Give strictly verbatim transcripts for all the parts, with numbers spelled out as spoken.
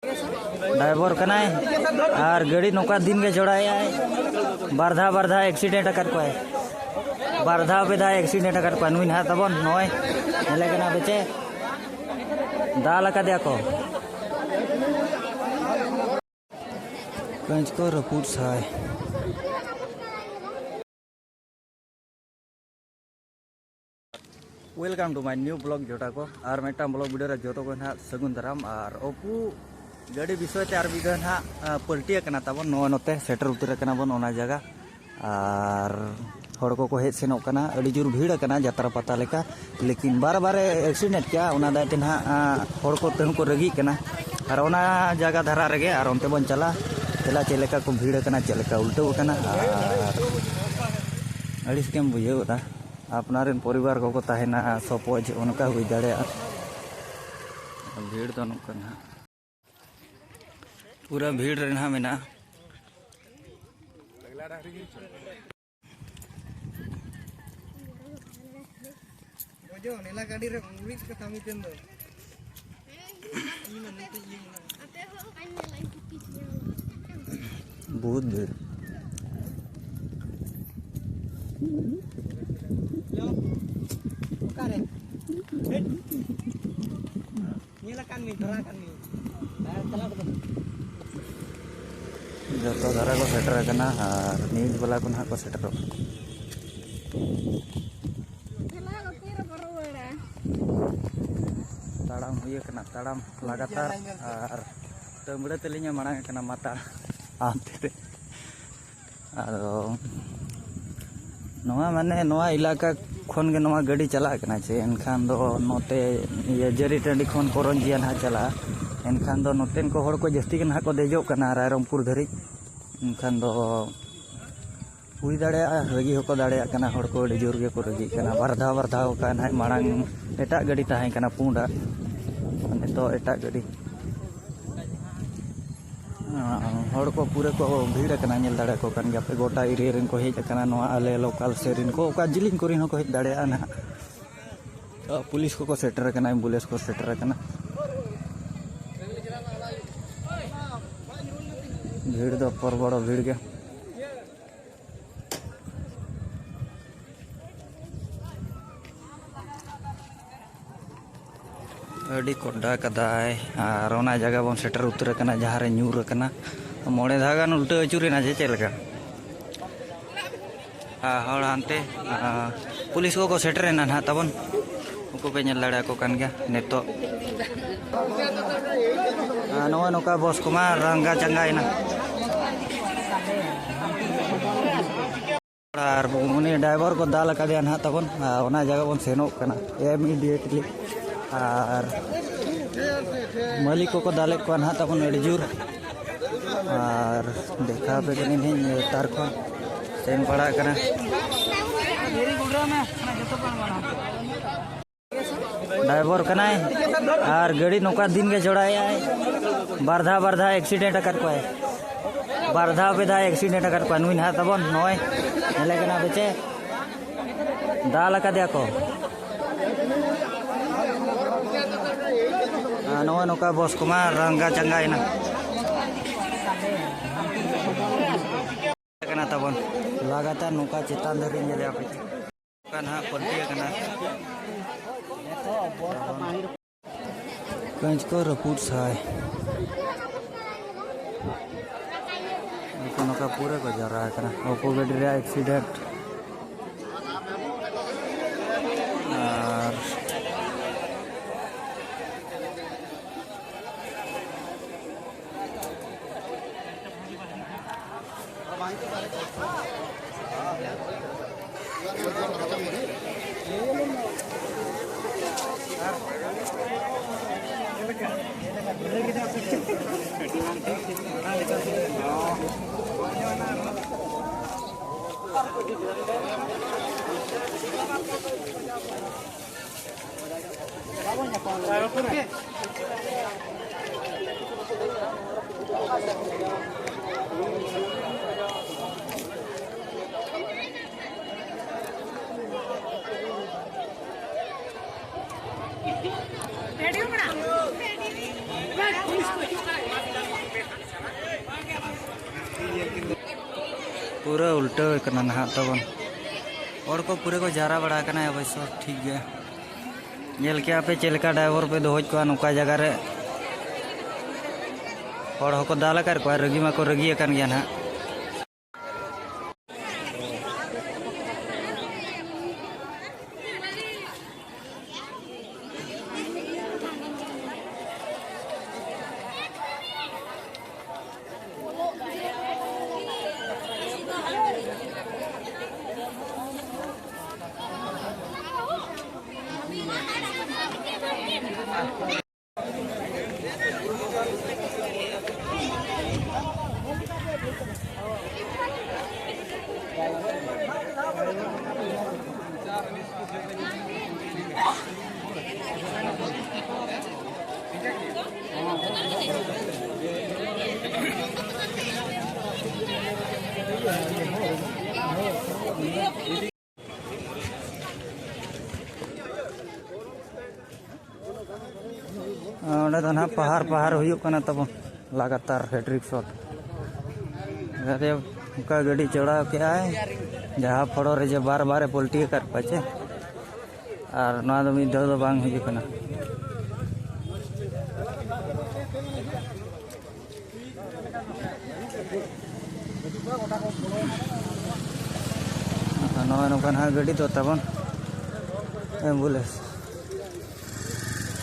Driver ᱠᱟᱱᱟᱭ ᱟᱨ ᱜᱟᱹᱰᱤ ᱱᱚᱝᱠᱟ ᱫᱤᱱ ᱜᱮ ᱡᱚᱲᱟᱭᱮᱫᱟᱭ᱾ ᱵᱟᱨ ᱫᱷᱟᱣ ᱵᱟᱨ ᱫᱷᱟᱣ ᱮᱠᱥᱤᱰᱮᱱᱴ ᱟᱠᱟᱫ ᱠᱚᱣᱟᱭ, ᱵᱟᱨ ᱫᱷᱟᱣ ᱯᱮ ᱫᱷᱟᱣ ᱮᱠᱥᱤᱰᱮᱱᱴ ᱟᱠᱟᱫ ᱠᱚᱣᱟ᱾ ᱱᱩᱭ ᱱᱟᱦᱟᱜ ᱛᱟᱵᱚᱱ ᱱᱚᱜᱼᱚᱭ ᱧᱮᱞᱮ ᱠᱟᱱᱟ ᱵᱮᱪᱮ ᱫᱟᱞ ᱟᱠᱟᱫᱮᱭᱟ ᱠᱚ᱾ ᱠᱟᱹᱧᱪ ᱠᱚ ᱨᱟᱹᱯᱩᱫ ᱥᱟᱭ᱾ Welcome to my new vlog ᱡᱚᱴᱟ ᱠᱚ, ᱟᱨ ᱢᱤᱫᱴᱟᱝ vlog video ᱨᱮ ᱡᱚᱛᱚ ᱠᱚ ᱱᱟᱦᱟᱜ ᱥᱟᱹᱜᱩᱱ ᱫᱟᱨᱟᱢ᱾ ᱟᱨ ᱚᱯᱩ ᱜᱟᱹᱰᱤ ᱵᱤᱥᱚᱭ ᱛᱮ ᱟᱨ ᱢᱤᱫ ᱫᱷᱟᱣ ᱱᱟᱦᱟᱜ, ᱟ, ᱯᱟᱹᱞᱴᱤ ᱟᱠᱟᱱᱟ ᱛᱟᱵᱚᱱ, ᱱᱚᱜᱼᱚᱭ ᱱᱚᱛᱮ ᱥᱮᱴᱮᱨ ᱩᱛᱟᱹᱨ ᱟᱠᱟᱱᱟ ᱵᱚᱱ ᱚᱱᱟ ᱡᱟᱭᱜᱟ᱾ ᱟᱨ ᱦᱚᱲ ᱠᱚᱠᱚ ᱦᱮᱡ ᱥᱮᱱᱚᱜ ᱠᱟᱱᱟ, ᱟᱹᱰᱤ ᱡᱳᱨ ᱵᱷᱤᱲ ᱟᱠᱟᱱᱟ ᱡᱟᱛᱨᱟ ᱯᱟᱛᱟ ᱞᱮᱠᱟ, ᱞᱮᱠᱤᱱ ᱵᱟᱨ ᱵᱟᱨᱮ ᱮᱠᱥᱤᱰᱮᱱᱴ ᱠᱮᱜᱼᱟ, ᱚᱱᱟ ᱫᱟᱭ ᱛᱮ ᱱᱟᱦᱟᱜ, ᱟ, ᱦᱚᱲ ᱠᱚ ᱛᱮᱦᱚᱸ ᱠᱚ ᱨᱟᱹᱜᱤᱜ ᱠᱟᱱᱟ᱾ ᱟᱨ ᱚᱱᱟ ᱡᱟᱭᱜᱟ ᱫᱷᱟᱨᱟ ᱨᱮᱜᱮ ᱟᱨ ᱚᱱᱛᱮ ᱵᱚᱱ ᱪᱟᱞᱟᱜᱼᱟ, ᱪᱮᱫ ᱞᱮᱠᱟ ᱠᱚ ᱵᱷᱤᱲ ᱟᱠᱟᱱᱟ, ᱪᱮᱫ ᱞᱮᱠᱟ ᱩᱞᱴᱟᱹᱣ ᱟᱠᱟᱱᱟ᱾ ᱟᱨ ᱟᱹᱲᱤᱥ ᱜᱮᱢ ᱵᱩᱡᱷᱟᱹᱣ ᱮᱫᱟ᱾ ᱟᱯᱱᱟᱨ ᱨᱮᱱ ᱯᱚᱨᱤᱵᱟᱨ ᱠᱚᱠᱚ ᱛᱟᱦᱮᱱᱟ, ᱥᱚᱯᱚᱡ ᱚᱱᱠᱟ ᱦᱩᱭ ᱫᱟᱲᱮᱭᱟᱜᱼᱟ᱾ ᱵᱷᱤᱲ ᱫᱚ ᱱᱚᱝᱠᱟ ᱱᱟᱦᱟᱜ᱾ ᱯᱩᱨᱟᱹ ᱵᱷᱤᱲ ᱨᱮ ᱱᱟᱦᱟᱜ ᱢᱮᱱᱟᱜᱼᱟ᱾ ᱵᱚᱡᱚᱱ, ᱮᱞᱟ ᱜᱟᱹᱰᱤ ᱨᱮ ᱩᱨᱤᱡ ᱠᱚ ᱛᱟᱢᱤ ᱛᱮᱱ ᱫᱚ᱾ ᱤᱧ ᱢᱟ ᱱᱩᱠᱩ ᱤᱭᱟᱹ ᱢᱮᱱᱟᱜᱼᱟ᱾ ᱵᱚᱦᱩᱛ ᱵᱷᱤᱲ᱾ ᱦᱮᱞᱳ, ᱚᱠᱟᱨᱮ? ᱦᱮᱴ᱾ ᱧᱮᱞ ᱟᱠᱟᱱ ᱢᱤᱭᱟᱹᱧ, ᱫᱷᱚᱨᱟ ᱟᱠᱟᱱ ᱢᱤᱭᱟᱹᱧ᱾ ᱦᱮᱸ, ᱪᱟᱞᱟᱣ ᱠᱟᱛᱮ᱾ ᱡᱚᱛᱚ ᱫᱷᱟᱨᱟ ᱠᱚ ᱥᱮᱴᱮᱨ ᱟᱠᱟᱱᱟ ᱟᱨ ᱱᱤᱭᱩᱡᱽ ᱵᱟᱞᱟ ᱠᱚ ᱱᱟᱦᱟᱜ ᱠᱚ ᱥᱮᱴᱮᱨᱚᱜ ᱠᱟᱱᱟ᱾ ᱛᱟᱲᱟᱢ ᱛᱟᱲᱟᱢ ᱦᱩᱭ ᱟᱠᱟᱱᱟ, ᱛᱟᱲᱟᱢ ᱞᱟᱜᱟᱛᱟᱨ᱾ ᱟᱨ ᱛᱟᱹᱢᱲᱟᱹ ᱛᱮᱞᱤᱧ ᱢᱟᱲᱟᱝ ᱟᱠᱟᱱᱟ ᱢᱟᱛᱟᱲ ᱦᱟᱱᱛᱮ ᱨᱮ᱾ ᱟᱫᱚ ᱱᱚᱣᱟ ᱢᱟᱱᱮ ᱱᱚᱣᱟ ᱮᱞᱟᱠᱟ ᱠᱷᱚᱱ ᱜᱮ ᱱᱚᱣᱟ ᱜᱟᱹᱰᱤ ᱪᱟᱞᱟᱜ ᱠᱟᱱᱟ ᱪᱮ, ᱮᱱᱠᱷᱟᱱ ᱫᱚ ᱱᱚᱛᱮ ᱤᱭᱟᱹ ᱡᱟᱹᱨᱤ ᱴᱟᱺᱰᱤ ᱠᱷᱚᱱ ᱠᱚᱨᱚᱧᱡᱤᱭᱟ ᱱᱟᱦᱟᱜ ᱪᱟᱞᱟᱜᱼᱟ᱾ ᱮᱱᱠᱷᱟᱱ ᱫᱚ ᱱᱚᱛᱮᱱ ᱠᱚ ᱦᱚᱲ ᱠᱚ ᱡᱟᱹᱥᱛᱤ ᱜᱮ ᱱᱟᱦᱟᱜ ᱠᱚ ᱫᱮᱡᱚᱜ ᱠᱟᱱᱟ ᱨᱟᱭᱨᱚᱝᱯᱩᱨ ᱫᱷᱟᱹᱨᱤᱡ᱾ ᱮᱱᱠᱷᱟᱱ ᱫᱚ ᱦᱩᱭ ᱫᱟᱲᱮᱭᱟᱜᱼᱟ, ᱨᱟᱹᱜᱤ ᱦᱚᱸᱠᱚ ᱫᱟᱲᱮᱭᱟᱜ ᱠᱟᱱᱟ, ᱦᱚᱲ ᱠᱚ ᱟᱹᱰᱤ ᱡᱳᱨ ᱜᱮᱠᱚ ᱨᱟᱹᱜᱤᱜ ᱠᱟᱱᱟ᱾ ᱵᱟᱨ ᱫᱷᱟᱣ ᱵᱟᱨ ᱫᱷᱟᱣ ᱚᱠᱟ ᱱᱟᱦᱟᱜ ᱢᱟᱲᱟᱝ ᱮᱴᱟᱜ ᱜᱟᱹᱰᱤ ᱛᱟᱦᱮᱸ ᱠᱟᱱᱟ ᱯᱩᱸᱰᱟᱜ, ᱱᱤᱛᱚᱜ ᱮᱴᱟᱜ ᱜᱟᱹᱰᱤ᱾ ᱦᱚᱲ ᱠᱚ ᱯᱩᱨᱟᱹ ᱠᱚ ᱵᱷᱤᱲ ᱟᱠᱟᱱᱟ, ᱧᱮᱞ ᱫᱟᱲᱮᱭᱟᱠᱚ ᱠᱟᱱ ᱜᱮᱭᱟ ᱯᱮ᱾ ᱜᱚᱴᱟ ᱮᱨᱤᱭᱟ ᱨᱮᱱ ᱠᱚ ᱦᱮᱡ ᱟᱠᱟᱱᱟ, ᱱᱚᱣᱟ ᱟᱞᱮ ᱞᱳᱠᱟᱞ ᱥᱮᱫ ᱨᱮᱱ ᱠᱚ, ᱚᱠᱟ ᱡᱤᱞᱤᱧ ᱠᱚᱨᱮᱱ ᱦᱚᱸᱠᱚ ᱦᱮᱡ ᱫᱟᱲᱮᱭᱟᱜᱼᱟ ᱱᱟᱦᱟᱜ᱾ ᱯᱩᱞᱤᱥ ᱠᱚᱠᱚ ᱥᱮᱴᱮᱨ ᱟᱠᱟᱱᱟ, ᱮᱢᱵᱩᱞᱮᱱᱥ ᱠᱚ ᱥᱮᱴᱮᱨ ᱟᱠᱟᱱᱟ᱾ ᱵᱷᱤᱲ ᱫᱚ ᱯᱚᱨᱵᱚᱲ ᱵᱷᱤᱲ ᱜᱮ᱾ ᱟᱹᱰᱤ ᱠᱚᱰᱟ ᱠᱟᱫᱟᱭ, ᱟᱨ ᱚᱱᱟ ᱡᱟᱭᱜᱟ ᱵᱚᱱ ᱥᱮᱴᱮᱨ ᱩᱛᱟᱹᱨ ᱟᱠᱟᱱᱟ ᱡᱟᱦᱟᱸ ᱨᱮ ᱧᱩᱨ ᱟᱠᱟᱱᱟ᱾ ᱢᱚᱬᱮ ᱫᱷᱟᱣ ᱜᱟᱱ ᱩᱞᱴᱟᱹ ᱟᱹᱪᱩᱨᱮᱱᱟ ᱪᱮ ᱪᱮᱫ ᱞᱮᱠᱟ? ᱟᱨ ᱦᱚᱲ ᱦᱟᱱᱛᱮ, ᱟᱨ ᱯᱩᱞᱤᱥ ᱠᱚᱠᱚ ᱥᱮᱴᱮᱨᱮᱱᱟ ᱱᱟᱦᱟᱜ ᱛᱟᱵᱚᱱ, ᱩᱱᱠᱩ ᱯᱮ ᱧᱮᱞ ᱫᱟᱲᱮᱭᱟᱠᱚ ᱠᱟᱱ ᱜᱮᱭᱟ ᱱᱤᱛᱚᱜ᱾ ᱟᱨ ᱱᱚᱜᱼᱚᱭ ᱱᱚᱝᱠᱟ ᱵᱚᱥ ᱠᱚᱢᱟ ᱨᱟᱸᱜᱟ ᱪᱟᱸᱜᱟᱭᱮᱱᱟ᱾ ᱟᱨ ᱩᱱᱤ ᱰᱨᱟᱭᱵᱷᱟᱨ ᱠᱚ ᱫᱟᱞ ᱟᱠᱟᱫᱮᱭᱟ ᱱᱟᱦᱟᱜ ᱛᱟᱵᱚᱱ, ᱟᱨ ᱚᱱᱟ ᱡᱟᱭᱜᱟ ᱵᱚᱱ ᱥᱮᱱᱚᱜ ᱠᱟᱱᱟ ᱤᱢᱤᱰᱤᱭᱮᱴᱞᱤ᱾ ᱟᱨ ᱢᱟᱹᱞᱤᱠ ᱠᱚᱠᱚ ᱫᱟᱞᱮᱫ ᱠᱚᱣᱟ ᱱᱟᱦᱟᱜ ᱛᱟᱵᱚᱱ ᱟᱹᱰᱤ ᱡᱳᱨ᱾ ᱟᱨ ᱫᱮᱠᱷᱟᱣ ᱟᱯᱮ ᱠᱟᱹᱱᱟᱹᱧ ᱱᱟᱦᱟᱜ ᱞᱟᱛᱟᱨ ᱠᱷᱚᱱ ᱥᱮᱱ ᱯᱟᱲᱟᱜ ᱠᱟᱱᱟ᱾ ᱰᱨᱟᱭᱵᱷᱟᱨ ᱠᱟᱱᱟᱭ ᱟᱨ ᱜᱟᱹᱰᱤ ᱱᱚᱝᱠᱟ ᱫᱤᱱ ᱜᱮ ᱡᱚᱲᱟᱭᱮᱫᱼᱟᱭ᱾ ᱵᱟᱨ ᱫᱷᱟᱣ ᱵᱟᱨ ᱫᱷᱟᱣ ᱮᱠᱥᱤᱰᱮᱱᱴ ᱟᱠᱟᱫ ᱠᱚᱣᱟᱭ, ᱵᱟᱨ ᱫᱷᱟᱣ ᱯᱮ ᱫᱷᱟᱣ ᱮᱠᱥᱤᱰᱮᱱᱴ ᱟᱠᱟᱫ ᱠᱚᱣᱟ ᱱᱩᱭ ᱱᱟᱦᱟᱜ ᱛᱟᱵᱚᱱ᱾ ᱱᱚᱜᱼᱚᱭ ᱧᱮᱞᱮ ᱠᱟᱱᱟ ᱯᱮ ᱪᱮ, ᱫᱟᱞ ᱟᱠᱟᱫᱮᱭᱟ ᱠᱚ᱾ ᱟᱨ ᱱᱚᱜᱼᱚᱭ ᱱᱚᱝᱠᱟ ᱵᱚᱥ ᱠᱚᱢᱟ ᱨᱟᱸᱜᱟ ᱪᱟᱸᱜᱟᱭᱮᱱᱟ᱾ ᱠᱟᱱᱟ ᱛᱟᱵᱚᱱ᱾ ᱞᱟᱜᱟᱛᱟᱨ ᱱᱚᱝᱠᱟ ᱪᱮᱛᱟᱱ ᱫᱷᱟᱹᱨᱤᱡ ᱧᱮᱞᱮ ᱟᱯᱮ᱾ ᱚᱱᱠᱟ ᱱᱟᱦᱟᱜ ᱯᱟᱹᱞᱴᱤ ᱟᱠᱟᱱᱟ᱾ ᱠᱟᱹᱧᱪ ᱠᱚ ᱨᱟᱹᱯᱩᱫ ᱥᱟᱭ᱾ ᱱᱚᱝᱠᱟ ᱱᱚᱝᱠᱟ ᱯᱩᱨᱟᱹ ᱠᱚ ᱡᱟᱣᱨᱟ ᱟᱠᱟᱱᱟ᱾ ᱚᱯᱳ ᱜᱟᱹᱰᱤ ᱨᱮᱭᱟᱜ ᱮᱠᱥᱤᱰᱮᱱᱴ᱾ ᱟᱨ ᱯᱩᱨᱟᱹ ᱩᱞᱴᱟᱹᱣ ᱟᱠᱟᱱᱟ ᱱᱟᱦᱟᱜ ᱛᱟᱵᱚᱱ᱾ ᱦᱚᱲ ᱠᱚ ᱯᱩᱨᱟᱹ ᱠᱚ ᱡᱟᱣᱨᱟ ᱵᱟᱲᱟ ᱟᱠᱟᱱᱟ ᱚᱵᱚᱥᱥᱚ, ᱴᱷᱤᱠ ᱜᱮᱭᱟ᱾ ᱧᱮᱞ ᱠᱮᱜᱼᱟ ᱯᱮ ᱪᱮᱫ ᱞᱮᱠᱟ ᱰᱟᱭᱵᱚᱨ ᱯᱮ ᱫᱚᱦᱚᱭᱮᱫ ᱠᱚᱣᱟ ᱱᱚᱝᱠᱟ ᱡᱟᱭᱜᱟ ᱨᱮ᱾ ᱦᱚᱲ ᱦᱚᱸᱠᱚ ᱫᱟᱞ ᱟᱠᱟᱫ ᱠᱚᱣᱟ, ᱨᱟᱹᱜᱤ ᱢᱟᱠᱚ ᱨᱟᱹᱜᱤ ᱟᱠᱟᱱ ᱜᱮᱭᱟ ᱱᱟᱦᱟᱜ᱾ ᱚᱸᱰᱮ ᱫᱚ ᱱᱟᱦᱟᱜ ᱯᱟᱦᱟᱨ ᱯᱟᱦᱟᱨ ᱦᱩᱭᱩᱜ ᱠᱟᱱᱟ ᱛᱟᱵᱚᱱ ᱞᱟᱜᱟᱛᱟᱨ ᱦᱮᱴᱨᱤᱠ ᱥᱚᱴ᱾ ᱚᱱᱠᱟ ᱜᱟᱹᱰᱤ ᱪᱚᱲᱟᱣ ᱠᱮᱜᱼᱟᱭ, ᱡᱟᱦᱟᱸ ᱯᱷᱚᱲᱚ ᱨᱮ ᱡᱮ ᱵᱟᱨ ᱵᱟᱨᱮ ᱯᱚᱞᱴᱤ ᱟᱠᱟᱫ ᱠᱚᱣᱟ ᱪᱮ, ᱟᱨ ᱱᱚᱣᱟ ᱫᱚ ᱢᱤᱫ ᱫᱷᱟᱣ ᱫᱚ ᱵᱟᱝ ᱦᱩᱭ ᱠᱟᱱᱟ᱾ ᱱᱚᱜᱼᱚᱭ ᱱᱚᱝᱠᱟ ᱱᱟᱦᱟᱜ ᱜᱟᱹᱰᱤ ᱫᱚ ᱛᱟᱵᱚᱱ ᱮᱢᱵᱩᱞᱮᱱᱥ᱾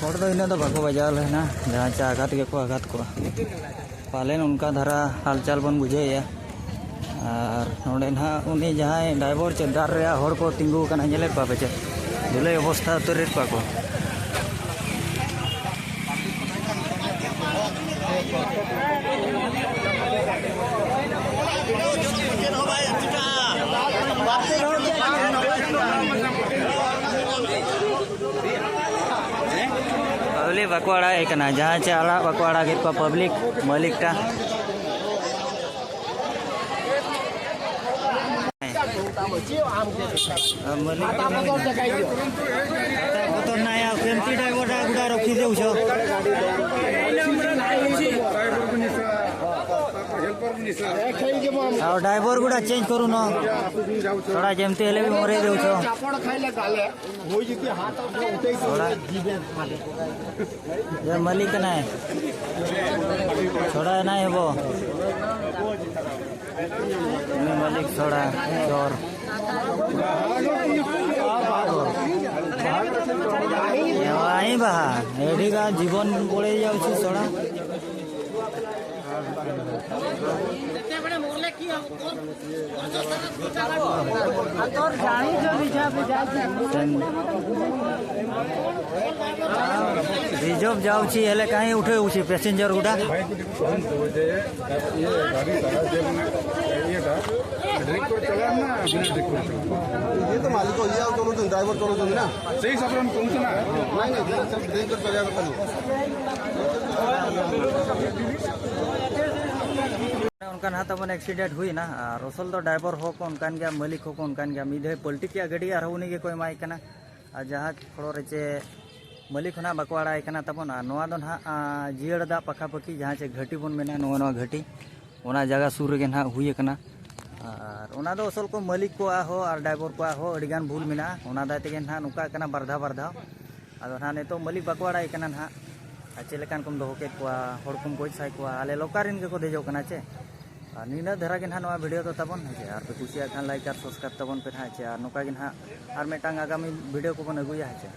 ᱦᱚᱲ ᱫᱚ ᱤᱱᱟᱹᱜ ᱫᱚ ᱵᱟᱠᱚ ᱵᱟᱡᱟᱣ ᱞᱮᱱᱟ, ᱡᱟᱦᱟᱸ ᱪᱮ ᱟᱜᱷᱟᱛ ᱜᱮᱠᱚ ᱟᱜᱷᱟᱛ ᱠᱚᱜᱼᱟ᱾ ᱯᱟᱞᱮᱱ ᱚᱱᱠᱟ ᱫᱷᱟᱨᱟ ᱦᱟᱞᱪᱟᱞ ᱵᱚᱱ ᱵᱩᱡᱷᱟᱹᱣᱮᱫᱼᱟ᱾ ᱟᱨ ᱱᱚᱰᱮ ᱱᱟᱦᱟᱜ ᱩᱱᱤ ᱡᱟᱦᱟᱸᱭ ᱰᱟᱭᱵᱚᱨ ᱪᱮ ᱫᱟᱨ ᱨᱮᱭᱟᱜ ᱦᱚᱲ ᱠᱚ ᱛᱤᱸᱜᱩ ᱟᱠᱟᱱᱟ, ᱧᱮᱞᱮᱫ ᱠᱚᱣᱟ ᱯᱮ ᱪᱮ? ᱫᱩᱞᱟᱹᱭ ᱚᱵᱚᱥᱛᱷᱟ ᱩᱛᱟᱹᱨᱮᱫ ᱠᱚᱣᱟ ᱠᱚ᱾ ᱯᱟᱵᱽᱞᱤᱠ ᱵᱟᱠᱚ ᱟᱲᱟᱜ ᱮ ᱠᱟᱱᱟ, ᱡᱟᱦᱟᱸ ᱪᱮ ᱟᱲᱟᱜ ᱵᱟᱠᱚ ᱟᱲᱟᱜᱮᱫ ᱠᱚᱣᱟ ᱯᱟᱵᱽᱞᱤᱠ, ᱢᱟᱹᱞᱤᱠ ᱴᱟ᱾ ᱟᱨ ᱢᱟᱹᱞᱤᱠ ᱴᱟ ᱢᱮᱱᱟᱭ᱾ ᱠᱟᱛᱷᱟ ᱵᱚᱛᱚᱨ ᱱᱟᱭᱟ, ᱠᱮᱢᱛᱤ ᱰᱟᱭᱵᱚᱨ ᱰᱟ ᱜᱩᱰᱟ ᱨᱚᱠᱷᱤ ᱫᱮ ᱩᱪᱷᱚ᱾ ଆଉ ଡ୍ରାଇଭର ଗୁଡା ଚେଞ୍ଜ କରୁନ। ଥୋଡ଼ା ଯେମିତି ହେଲେ ବି ମରେଇ ଦେଉଛ। ଥୋଡ଼ା। ଏ ମାଲିକ ନାଇଁ। ଥୋଡ଼ା ନାଇଁ ହେବ। ଏ ମାଲିକ ଥୋଡ଼ା। ଚୋର। ଏ ଆଇ ବାହା। ଏଠିକା ଜୀବନ ପଳେଇ ଯାଉଛି ଥୋଡ଼ା। ରିଜର୍ଭ ଯାଉଛି ହେଲେ କାହିଁ ଉଠେଇ ହଉଛି ପ୍ୟାସେଞ୍ଜର ଗୁଡ଼ା? ଭାଇଙ୍କୁ ଟିକେ କୁହନ୍ତୁ ଯେ ଇଏ ଗାଡ଼ିଟା ଯେ ମାନେ ଇଏଟା ଡ୍ରିଙ୍କ କରି ଚଲାଅ ନା ବିନା ଡ୍ରିଙ୍କ କରି ଚଲାଅ? ଇଏ ତ ମାଲିକ, ଇଏ ଆଉ ଚଲାଉଛନ୍ତି, ଡ୍ରାଇଭର ଚଲାଉଛନ୍ତି ନା। ସେଇ ହିସାବରେ ଆମେ କହୁଛୁ ନା। ନାଇଁ, ନାଇଁ, ସେଟା ଡ୍ରିଙ୍କ କରି ଚଲେଇବା କଥା ନୁହଁ। ᱚᱱᱠᱟ ᱱᱟᱦᱟᱜ ᱛᱟᱵᱚᱱ ᱮᱠᱥᱤᱰᱮᱱᱴ ᱦᱩᱭᱱᱟ᱾ ᱟᱨ ᱟᱥᱚᱞ ᱫᱚ ᱰᱨᱟᱭᱵᱷᱟᱨ ᱦᱚᱸ ᱠᱚ ᱚᱱᱠᱟᱱ ᱜᱮᱭᱟ, ᱢᱟᱹᱞᱤᱠ ᱦᱚᱸ ᱠᱚ ᱚᱱᱠᱟᱱ ᱜᱮᱭᱟ᱾ ᱢᱤᱫ ᱫᱷᱟᱣ ᱯᱚᱞᱴᱤ ᱠᱮᱜᱼᱟ ᱜᱟᱹᱰᱤ, ᱟᱨᱦᱚᱸ ᱩᱱᱤ ᱜᱮᱠᱚ ᱮᱢᱟᱭ ᱠᱟᱱᱟ᱾ ᱟᱨ ᱡᱟᱦᱟᱸ ᱠᱷᱚᱲᱚ ᱨᱮ ᱪᱮ ᱢᱟᱹᱞᱤᱠ ᱦᱚᱸ ᱱᱟᱦᱟᱜ ᱵᱟᱠᱚ ᱟᱲᱟᱜ ᱟᱭ ᱠᱟᱱᱟ ᱛᱟᱵᱚᱱ᱾ ᱟᱨ ᱱᱚᱣᱟ ᱫᱚ ᱱᱟᱦᱟᱜ, ᱟ, ᱡᱤᱭᱟᱹᱲ ᱫᱟᱜ ᱯᱟᱠᱷᱟ ᱯᱟᱹᱠᱷᱤ ᱡᱟᱦᱟᱸ ᱪᱮ ᱜᱷᱟᱹᱴᱤ ᱵᱚᱱ ᱢᱮᱱᱟ, ᱱᱚᱜᱼᱚ ᱱᱚᱣᱟ ᱜᱷᱟᱹᱴᱤ, ᱚᱱᱟ ᱡᱟᱭᱜᱟ ᱥᱩᱨ ᱨᱮᱜᱮ ᱱᱟᱦᱟᱜ ᱦᱩᱭ ᱟᱠᱟᱱᱟ᱾ ᱟᱨ ᱚᱱᱟ ᱫᱚ ᱟᱥᱚᱞ ᱠᱚ ᱢᱟᱹᱞᱤᱠ ᱠᱚᱣᱟᱜ ᱦᱚᱸ ᱟᱨ ᱰᱨᱟᱭᱵᱷᱟᱨ ᱠᱚᱣᱟᱜ ᱦᱚᱸ ᱟᱹᱰᱤᱜᱟᱱ ᱵᱷᱩᱞ ᱢᱮᱱᱟᱜᱼᱟ᱾ ᱚᱱᱟ ᱫᱟᱭ ᱛᱮᱜᱮ ᱱᱟᱦᱟᱜ ᱱᱚᱝᱠᱟ ᱠᱟᱱᱟ ᱵᱟᱨ ᱫᱷᱟᱣ ᱵᱟᱨ ᱫᱷᱟᱣ᱾ ᱟᱫᱚ ᱱᱟᱦᱟᱜ ᱱᱤᱛᱚᱜ ᱢᱟᱹᱞᱤᱠ ᱵᱟᱠᱚ ᱟᱲᱟᱜ ᱮ ᱠᱟᱱᱟ ᱱᱟᱦᱟᱜ᱾ ᱟᱨ ᱪᱮᱫ ᱞᱮᱠᱟᱱ ᱠᱚᱢ ᱫᱚᱦᱚ ᱠᱮᱫ ᱠᱚᱣᱟ, ᱦᱚᱲ ᱠᱚᱢ ᱜᱚᱡ ᱥᱟᱭ ᱠᱚᱣᱟ, ᱟᱞᱮ ᱞᱳᱠᱟᱞ ᱨᱮᱱ ᱜᱮᱠᱚ ᱫᱮᱡᱚᱜ ᱠᱟᱱᱟ ᱪᱮ᱾ ᱟᱨ ᱱᱤᱱᱟᱹᱜ ᱫᱷᱟᱨᱟ ᱜᱮ ᱱᱟᱦᱟᱜ ᱱᱚᱣᱟ ᱵᱷᱤᱰᱤᱭᱳ ᱫᱚ ᱛᱟᱵᱚᱱ, ᱦᱮᱸ ᱪᱮ᱾ ᱟᱨ ᱯᱮ ᱠᱩᱥᱤᱭᱟᱜ ᱠᱷᱟᱱ ᱞᱟᱭᱤᱠ ᱟᱨ ᱥᱟᱵᱥᱠᱨᱟᱭᱤᱵ ᱛᱟᱵᱚᱱ ᱯᱮ ᱱᱟᱦᱟᱜ, ᱦᱮᱸ ᱪᱮ᱾ ᱟᱨ ᱱᱚᱝᱠᱟ ᱜᱮ ᱱᱟᱦᱟᱜ ᱟᱨ ᱢᱤᱫᱴᱟᱝ ᱟᱜᱟᱢᱤ ᱵᱷᱤᱰᱤᱭᱳ ᱠᱚᱵᱚᱱ ᱟᱹᱜᱩᱭᱟ, ᱦᱮᱸ ᱪᱮ᱾